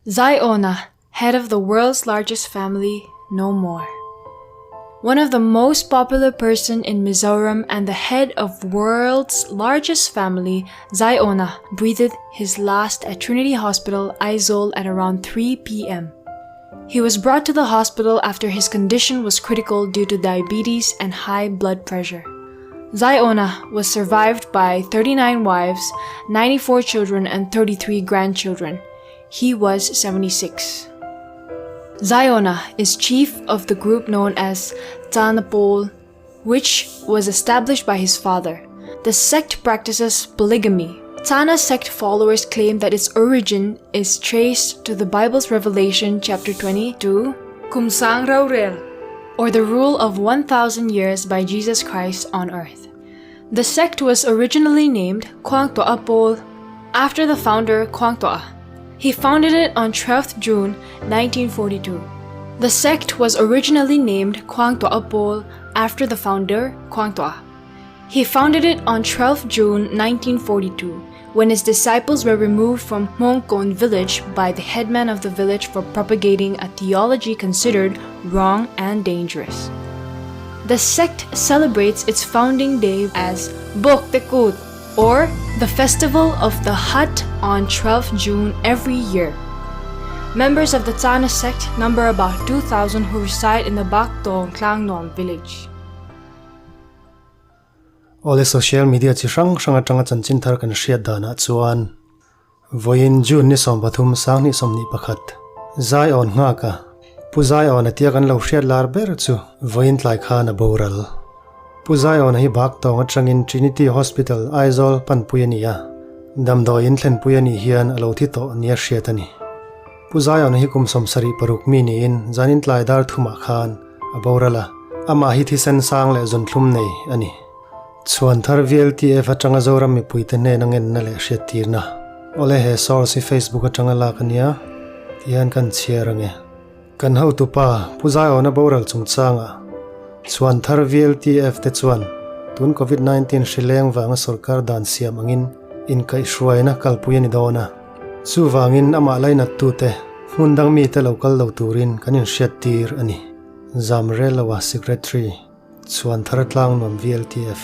Ziona, head of the world's largest family, no more. One of the most popular person in Mizoram and the head of world's largest family, Ziona, breathed his last at Trinity Hospital, Aizawl at around 3 p.m. He was brought to the hospital after his condition was critical due to diabetes and high blood pressure. Ziona was survived by 39 wives, 94 children, and 33 grandchildren. He was 76. Ziona is chief of the group known as Tanapol, which was established by his father. The sect practices polygamy. Tana sect followers claim that its origin is traced to the Bible's Revelation chapter 22, Kumsang Raurel, or the rule of 1,000 years by Jesus Christ on earth. The sect was originally named Kwang Toa Pol after the founder Kwang Toa. He founded it on 12th June 1942. The sect was originally named Kwang Toa Pol after the founder Kwang Toa. He founded it on 12 June 1942 when his disciples were removed from Mongkon village by the headman of the village for propagating a theology considered wrong and dangerous. The sect celebrates its founding day as Bok Tekut or the Festival of the Hut on 12 June every year. Members of the Tana sect number about 2,000 who reside in the Bak Tong Klang Nom village. Awle social media chi hrang hrang atanga chanchin thar kan hriat danah chuan vawiin June ni 13 2021 Zion nghaka Pu Zion a tia kan lo hriat lar ber chu vawiin tlai khan a boral. Pu Zion hi bak tawng atangin Trinity Hospital Aizawl panpui a ni a, damdawi in thlenpui a nih hian a lo thi tawh nia hriat a ni. Pu Zion hi kum 76 mi niin zanin tlai dar thumah khan a boral a, amah hi thisen sang leh zunthlum nei a ni. Chhuan thar VLTF atanga Zoram mipuite hnena ngenna leh hriattirna. Awle he source hi Facebook atanga lak a nia, tihian kan chhiar ange. Kan hotupa Pu Zaiawna boral chungchangah chhuan thar VLTF te chuan tun Covid 19 hri leng vanga sorkar dan siam angin inkaihhruaina kalpui a ni dawn a. Chuvangin amah lainattute hmun dang mite lo kal lo turin kan inhriattir a ni. Zamreloa Secretary Chhuan thar tlang nuam VLTF.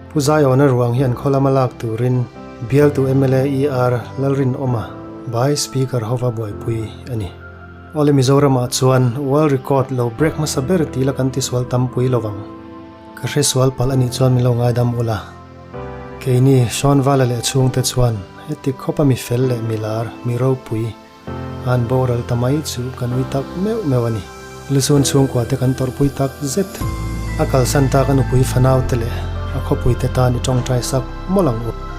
Pu Zaiawna ruang hi an khaw lama lak turin bialtu mla ER Lalrinawma by Speaker hova buaipui a ni. Awle Mizoramah chuan World Record lo break hmasa ber tih la kan tisual tampui lovang. Ka hre sual palh a nih chuan min lo ngaidam ula. Keini Hrawnvala leh chhungte chuan heti khawpa mi fel leh mi lar, mi ropui, An boral ta mai chu kan ui tak meuh meuh a ni. Lusun chhungkua te kan tawrhpui tak zet. A kalsan tak a nupui fanau te leh a khawpui te tan i tawngtai sak mawlh ang u.